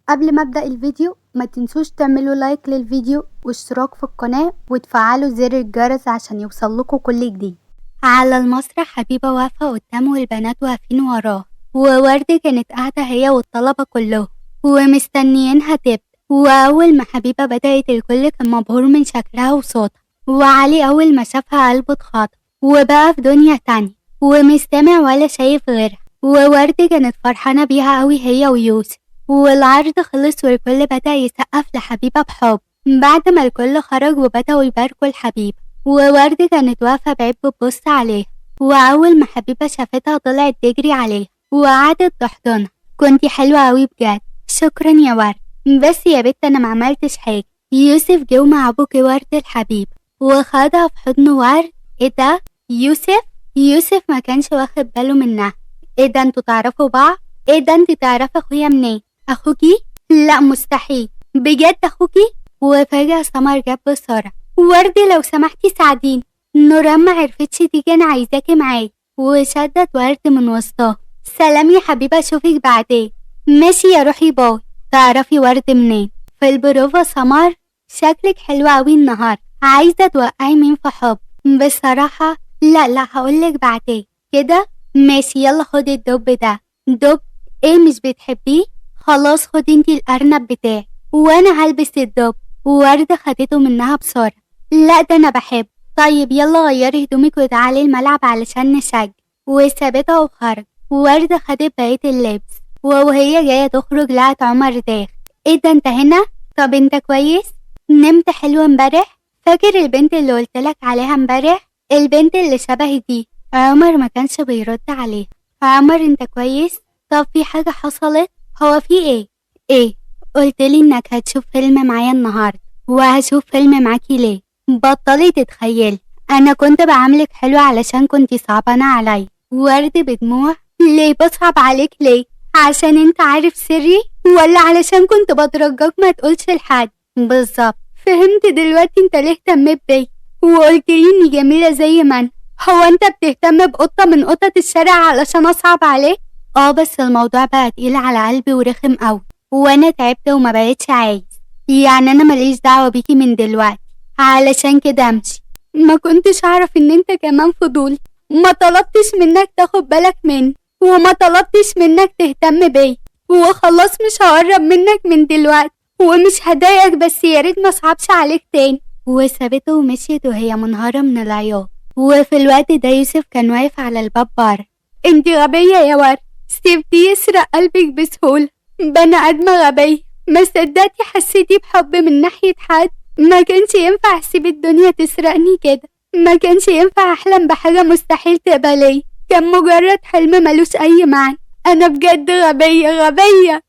قبل ما ابدأ الفيديو ما تنسوش تعملوا لايك للفيديو واشتراك في القناة وتفعلوا زر الجرس عشان يوصلكوا كل جديد. على المسرح حبيبة واقفة قدامه والبنات واقفين وراه، وورد كانت قاعدة هي والطلبة كلهم ومستنيينها تبدأ. وأول ما حبيبة بدأت الكل كان مبهور من شكلها وصوتها، وعلي أول ما شافها قلبه اتخض وبقى في دنيا تانية ومستمع ولا شايف غيرها. وورد كانت فرحانة بيها قوي هي ويوسف. والعرض خلص والكل بدأ يسقف لحبيبة بحب. بعد ما الكل خرج وبدأوا يباركوا لحبيبة، وورد كانت واقفة بعيد بتبص عليها، وأول ما حبيبة شافتها طلعت تجري عليها وقعدت تحضنها. كنتي حلوة قوي بجد. شكرا يا ورد، بس يا بت أنا معملتش حاجة. يوسف جه مع أبوكي ورد الحبيب وخدها في حضن ورد. ايه ده يوسف؟ يوسف ما كانش واخد باله منها. ايه ده انتوا تعرفوا بعض؟ ايه ده انت تعرفي اخويا منين؟ اخوكي؟ لا مستحيل، بجد اخوكي؟ وفجأة سمر جاب بسرعة، ورد لو سمحتي ساعديني، نوران ما عرفتش تيجي انا عايزاكي معايا. وشدت ورد من وسطها. سلام يا حبيبه اشوفك بعدين. ماشي يا روحي باي. تعرفي ورد منين؟ في البروفا سمر، شكلك حلو قوي النهارده، عايزه توقعي مين في حب؟ بصراحه لا هقولك بعدين. كده ماشي، يلا خدي الدب ده. دب ايه مش بتحبيه؟ خلاص خدي انتي الارنب بتاعي وانا هلبس الدب. ووردة خدته منها بسرعة. لا ده انا بحب. طيب يلا غيري هدومك وتعالي الملعب علشان نشجع. وسابتها وخرج. ووردة خدت بقية اللبس، وهي جاية تخرج لقت عمر داخل. ايه ده انت هنا؟ طب انت كويس؟ نمت حلو امبارح؟ فاكر البنت اللي قلتلك عليها امبارح؟ البنت اللي شبه دي. عمر ما كانش بيرد عليها. عمر انت كويس؟ طب في حاجة حصلت؟ هو في ايه؟ ايه؟ قلتلي انك هتشوف فيلم معايا النهاردة. وهشوف فيلم معاكي ليه؟ بطلي تتخيلي، انا كنت بعاملك حلو علشان كنتي صعبانة عليا. ورد بدموع، ليه بصعب عليك ليه؟ عشان انت عارف سري ولا علشان كنت بترجاك ما تقولش لحد؟ بالظبط، فهمت دلوقتي انت ليه اهتميت بيا وقلتلي اني جميلة زي ما انا. هو انت بتهتم بقطة من قطط الشارع علشان اصعب عليك؟ اه بس الموضوع بقى تقيل على قلبي ورخم قوي، وانا تعبت وما بقتش عايز، يعني انا ماليش دعوة بيكي من دلوقتي، علشان كده امشي. ما كنتش اعرف ان انت كمان فضولي، ما طلبتش منك تاخد بالك مني وما طلبتش منك تهتم بيا، وخلاص مش هقرب منك من دلوقتي ومش هضايقك، بس يا ريت ما اصعبش عليك تاني. وسابته ومشيت وهي منهارة من العياط. وفي الوقت ده يوسف كان واقف على الباب بره. انتي غبية يا ورد، سيبتي يسرق قلبك بسهولة، بني ادمة غبية، ما صدقتي حسيتي بحب من ناحية حد. ما كانش ينفع اسيب الدنيا تسرقني كده، ما كانش ينفع احلم بحاجة مستحيل تقبليه، كان مجرد حلم ملوش اي معنى. انا بجد غبية غبية.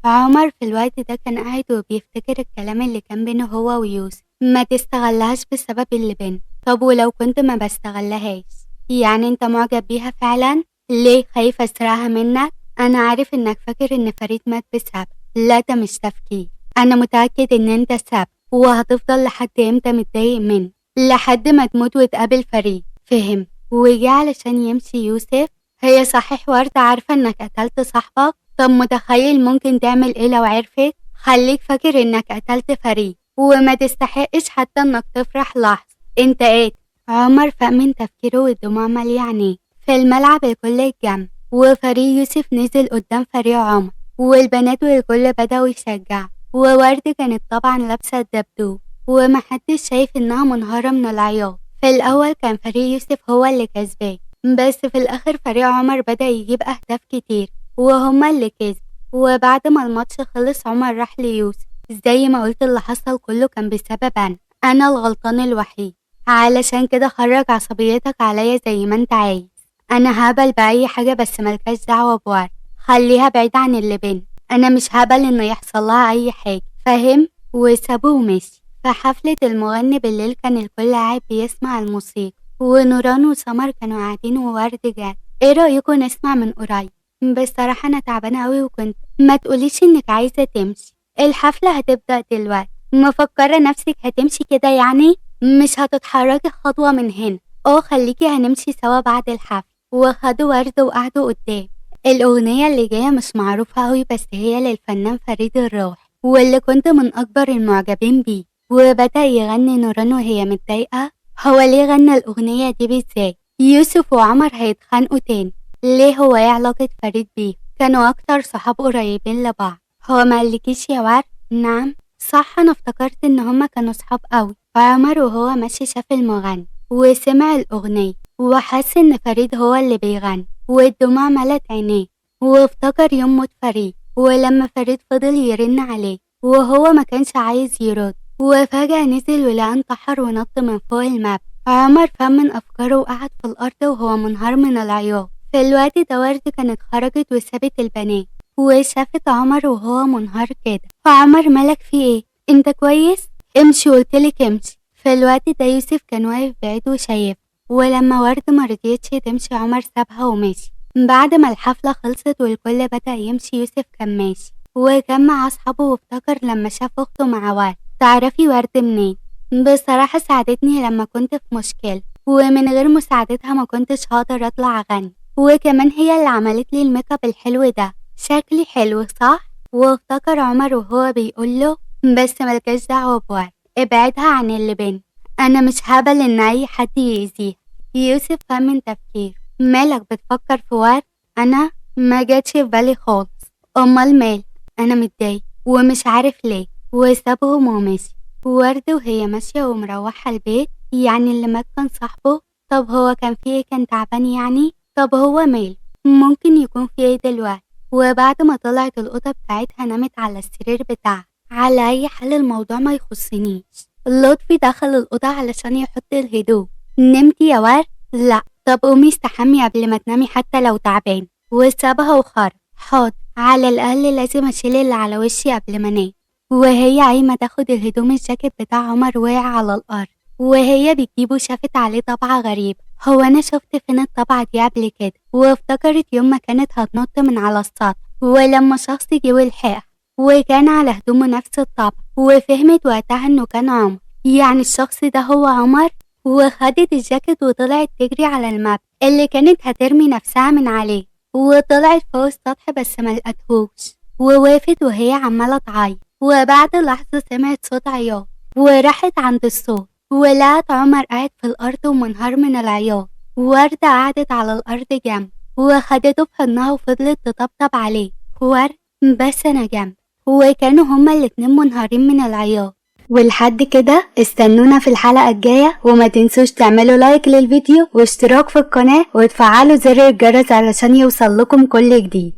عمر في الوقت ده كان قاعد وبيفتكر الكلام اللي كان بينه هو ويوسف. ما تستغلهاش بسبب اللي بينه. طب ولو كنت ما بستغلهاش؟ يعني انت معجب بيها فعلا؟ ليه خايف اسرقها منك؟ انا عارف انك فاكر ان فريد مات بسبب. لا ده مش تفكير، انا متأكد ان انت السبب، وهتفضل لحد امتى متضايق مني؟ لحد ما تموت وتقابل فريد. فهم. وجه علشان يمشي يوسف. هي صحيح وردة عارفة انك قتلت صاحبك؟ طب متخيل ممكن تعمل ايه لو عرفت؟ خليك فاكر انك قتلت فريد وما تستحقش حتى انك تفرح لحظة. انت ايه؟ عمر فاق من تفكيره والدموع مالية عينيه. في الملعب الكل اتجمع، وفريق يوسف نزل قدام فريق عمر، والبنات والكل بدأوا يشجعوا. وورد كانت طبعا لابسة الدبدوب ومحدش شايف انها منهارة من العياط. في الاول كان فريق يوسف هو اللي كسبان، بس في الاخر فريق عمر بدأ يجيب اهداف كتير وهما اللي كسبوا. وبعد ما الماتش خلص عمر راح ليوسف. زي ما قلت اللي حصل كله كان بسبب انا الغلطان الوحيد، علشان كده خرج عصبيتك عليا زي ما انت عايز. انا هقبل باي حاجه بس ملكاش دعوه بورد، خليها بعيد عن اللي بينا، انا مش هقبل انه يحصل لها اي حاجه، فاهم؟ وسابوه ومشي. في حفله المغني بالليل كان الكل قاعد بيسمع الموسيقى، ونوران وسمر كانوا قاعدين وورد جت. ايه رايكم نسمع من قريب؟ بصراحه انا تعبانه قوي وكنت. ما تقوليش انك عايزه تمشي، الحفله هتبدا دلوقتي. مفكره نفسك هتمشي كده يعني؟ مش هتتحركي خطوه من هنا. اه خليكي، هنمشي سوا بعد الحفل. وخدوا ورد وقعدوا قدام. الأغنية اللي جاية مش معروفة أوي، بس هي للفنان فريد الروح واللي كنت من أكبر المعجبين بيه. وبدأ يغني نوران وهي متضايقة. هو ليه غنى الأغنية دي بالذات؟ يوسف وعمر هيتخانقوا تاني ليه؟ هو ايه علاقة فريد بيه؟ كانوا أكتر صحاب قريبين لبعض. هو ما قالكيش يا ورد؟ نعم صح، أنا افتكرت إن هما كانوا صحاب أوي. عمر وهو ماشي شاف المغني وسمع الأغنية وحس إن فريد هو اللي بيغني، والدموع ملت عينيه، وافتكر يوم موت فريد ولما فريد فضل يرن عليه وهو ما كانش عايز يرد، وفجأة نزل ولقى انتحر ونط من فوق المبنى. عمر فهم من أفكاره وقعد في الأرض وهو منهار من العياط. في الوقت ده ورد كانت خرجت وسابت البنات وشافت عمر وهو منهار كده. فعمر مالك في ايه؟ انت كويس؟ امشي قلتلك امشي. في الوقت ده يوسف كان واقف بعيد وشايف، ولما ورد مرضيتش تمشي عمر سابها ومشي. بعد ما الحفلة خلصت والكل بدأ يمشي، يوسف كان ماشي وكان مع أصحابه، وافتكر لما شاف أخته مع ورد. تعرفي ورد منين؟ بصراحة ساعدتني لما كنت في مشكلة، ومن غير مساعدتها ما كنتش هقدر أطلع أغني، وكمان هي اللي عملت لي ال make up الحلو ده، شكلي حلو صح؟ وافتكر عمر وهو بيقوله بس ملكاش دعوة بورد، ابعدها عن اللي بينا، أنا مش هقبل إن أي حد يأذيها. يوسف فهم من تفكيره، مالك بتفكر في ورد؟ أنا ما جاتش في بالي خالص. أمال مال؟ أنا متضايق ومش عارف ليه. وسابهم ومشي. ورد وهي ماشية ومروحة البيت، يعني اللي مات كان صاحبه؟ طب هو كان فيه ايه؟ كان تعبان يعني؟ طب هو مال؟ ممكن يكون فيه ايه دلوقتي؟ وبعد ما طلعت الأوضة بتاعتها نامت على السرير بتاعها. على أي حال الموضوع ما يخصنيش. لطفي دخل الأوضة علشان يحط الهدوء. نمتي يا ورد؟ لا. طب قومي استحمي قبل ما تنامي حتى لو تعبان. وسابها وخرج. حاضر، على الأقل لازم أشيل اللي على وشي قبل ما انام. وهي قايمة تاخد الهدوم، الجاكيت بتاع عمر وقع على الأرض، وهي بتجيبه شافت عليه طبعة غريبة. هو أنا شفت فين الطبعة دي قبل كده؟ وافتكرت يوم ما كانت هتنط من على السطح ولما شخص جه ولحقها وكان على هدومه نفس الطبع، وفهمت وقتها إنه كان عمر، يعني الشخص ده هو عمر. وخدت الجاكيت وطلعت تجري على المبنى اللي كانت هترمي نفسها من عليه، وطلعت فوق السطح بس ما لقتهوش، ووقفت وهي عمالة تعيط. وبعد لحظة سمعت صوت عياط وراحت عند الصوت ولقت عمر قاعد في الأرض ومنهار من العياط. وردة قعدت على الأرض جنب وخدته في حضنها وفضلت تطبطب عليه. ورد بس أنا جنب. وكانوا هما الاتنين منهارين من العياط. ولحد كده استنونا في الحلقة الجاية، وما تنسوش تعملوا like للفيديو واشتراك في القناة وتفعلوا زر الجرس علشان يوصل لكم كل جديد.